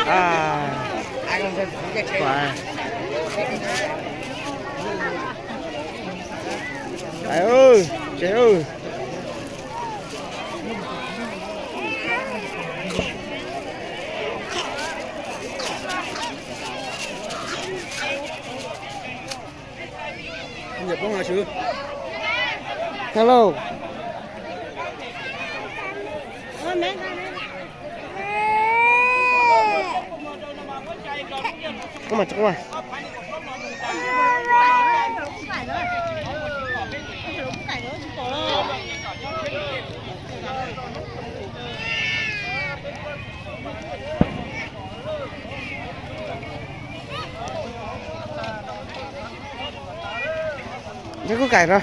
Ai, ai, ơi, chết ơi. Hello. Koj mas tsis quaj. Nyob kub kaim no.